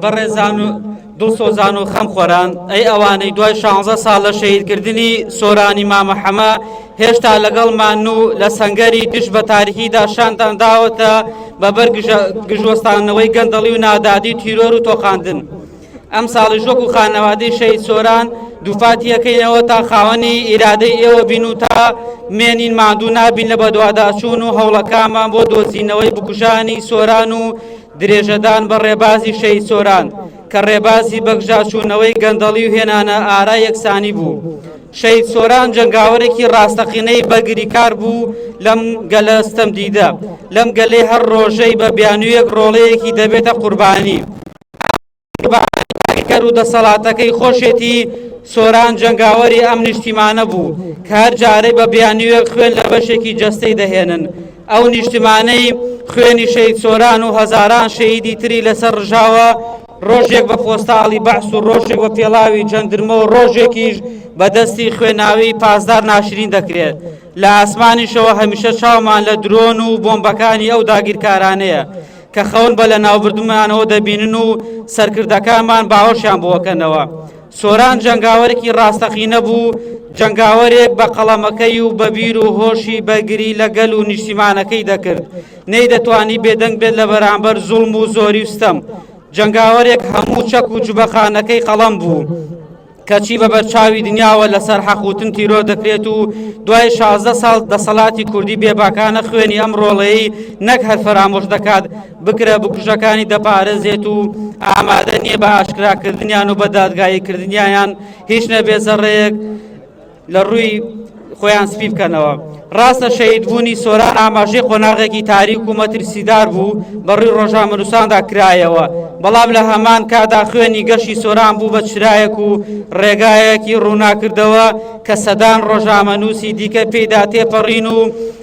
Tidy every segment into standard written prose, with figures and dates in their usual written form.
بەڕێزان و دڵسۆزان و خەمخۆران، ئەی ئەوانەی دوای شانزە ساڵ لە شەهیدکردنی سۆرانی مامە حەمە هێشتا لەگەڵمان و لە سەنگەری دژ بە تاریکیدا شانتان داوەتە بە بەر گژوەستانەوەی گەندەڵی و نادادی و تیرۆر و تۆقاندن. ئەم ساڵیش وەکو خانەوادەی شەهید سۆران دووپاتی ئەکەینەوە تا خاوەنی ئیرادەی ئێوە بین و تا مێنین ماندوو نابین لە بەدواداچوون و هەوڵەکانمان بۆ دۆزینەوەی بکوژانی سۆران و درێژەدان بە ڕێبازی شەهید سۆران کە ڕێبازی بەگژاچوونەوەی گەندەڵی و هێنانە ئارای یەکسانی بوو. شەهید سۆران جەنگاوەرێکی ڕاستەقینەی بەرگریکار بوو لەم گەلە ستەمدیدە، لەم گەلەی هەر ڕۆژەی بە بیانوویەک ڕۆڵەیەکی دەبێتە قوربانی. داگیرکەر و دەسەڵاتەکەی خۆشێتی، سۆران جەنگاوەری ئەم نیشتیمانە بوو کە هەر جارەی بە بیانوویەک خوێن لە بەشێکی جەستەی دەهێنن، ئەو نیشتمانەی خوێنی شەهید سۆران و هەزاران شەهیدی تری لەسەر ڕژاوە، ڕۆژێک بە پۆستاڵی بەعس و ڕۆژێک بە پێڵاوی جەندرمە و ڕۆژێکیش بە دەستی خوێناوی پاسدار ناشرین دەکرێت. لە ئاسمانیشەوە هەمیشە چاومان لە درۆن و بۆمبەکانی ئەو داگیرکارانەیە کە خەون بە لەناوبردنمانەوە دەبینن و سەرکردەکانمان باوەشیان بۆکەنەوە. سۆران جەنگاوەرێکی ڕاستەقینە بوو، جەنگاوەرێک بە قەڵەمەکەی و بە بیر و هۆشی بەرگری لە گەل و نیشتیمانەکەی دەکرد، نەیدەتوانی بێدەنگ بێت لە بەرامبەر زوڵم و زۆری و ستەم. جەنگاوەرێک هەموو چەک و جبەخانەکەی قەڵەم بوو. کەچی بە بەرچاوی دنیاوە لەسەر حەقوتن تیرۆر دەکرێت و دوای 16 ساڵ دەسەڵاتی کوردی بێباکانە خوێنی ئەم ڕۆڵەی نەک هەر فەرامۆش دەکات بکرە بکوژەکانی دەپارێزێت و ئامادە نییە بە ئاشکراکردنیان و بە دادگاییکردنیان هیچ نەبێ زەڕەیەک لە ڕووی خۆیان سپی بکەنەوە. ڕاستە شەهیدبوونی سۆران ئاماژەی قۆناغێکی تاریک و مەترسیدار بوو بە ڕووی ڕۆژنامەنووساندا کرایەوە، بەڵام لە هەمان کاتدا خوێنی گەشی سۆران بوو بە چرایەک و ڕێگایەکی ڕووناکردەوە کە سەدان ڕۆژنامەنووسی دیکە پێیدا تێپەڕین و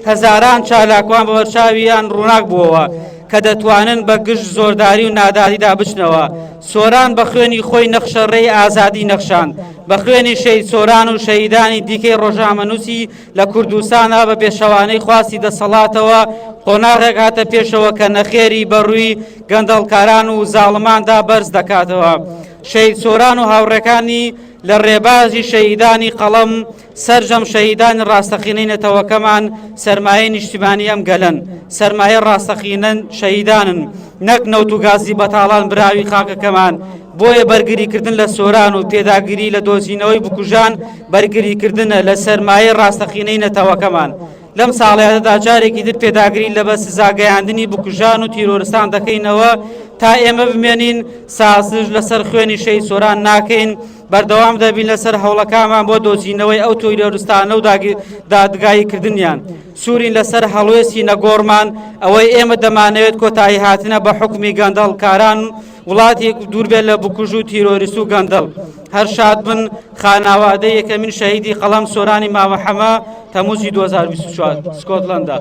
هەزاران چالاکوان بە بەرچاویان ڕووناک بووەوە کە دەتوانن بە گژ زۆرداری و نادادیدا بچنەوە. سۆران بە خوێنی خۆی نەخشە ڕێی ئازادی نەخشاند، بە خوێنی شەهید سۆران و شەهیدانی دیکەی ڕۆژنامەنووسی لە کوردستاندا بە پێچەوانەی خواستی دەسەڵاتەوە قۆناغێک هاتە پێشەوە کە نەخێری بە ڕووی گەندەڵکاران و زاڵماندا بەرز دەکاتەوە. شەهید سۆران و هاوڕێکانی لە ڕێبازی شەهیدانی قەڵەم سەرجەم شەهیدانی ڕاستەقینەی نەتەوەکەمان سەرمایەی نیشتیمانی ئەم گەلەن، سەرمایەی ڕاستەقینەن شەهیدانن نەک نەوت و گازی بەتاڵان براوی خاکەکەمان، بۆیە بەرگریکردن لە سۆران و پێداگری لە دۆزینەوەی بکوژان بەرگریکردنە لە سەرمایەی ڕاستەقینەی نەتەوەکەمان. لەم ساڵیادەدا جارێکی تر پێداگری لە بە سزاگەیاندنی بکوژان و تیرۆرستان دەکەینەوە تا ئێمە بمێنین سازش لەسەر خوێنی شەهید سۆران ناکەین، بەردەوام دەبین لەسەر هەوڵەکانمان بۆ دۆزینەوەی ئەو تیرۆرستانە و دادگایی کردنیان. سوورین لەسەر هەڵوێستی نەگۆڕمان، ئەوەی ئێمە دەمانەوێت کۆتایی هاتنە بە حوکمی گەندەڵکاران، وڵاتێک دوور بێت لە بکوژ و تیرۆریست و گەندەڵ. هەر شاد بن خانەوادەی یەکەمین شەهیدی قەڵەم سۆرانی مامە حەمە، تەمووزی 2024، سکۆتلەندا.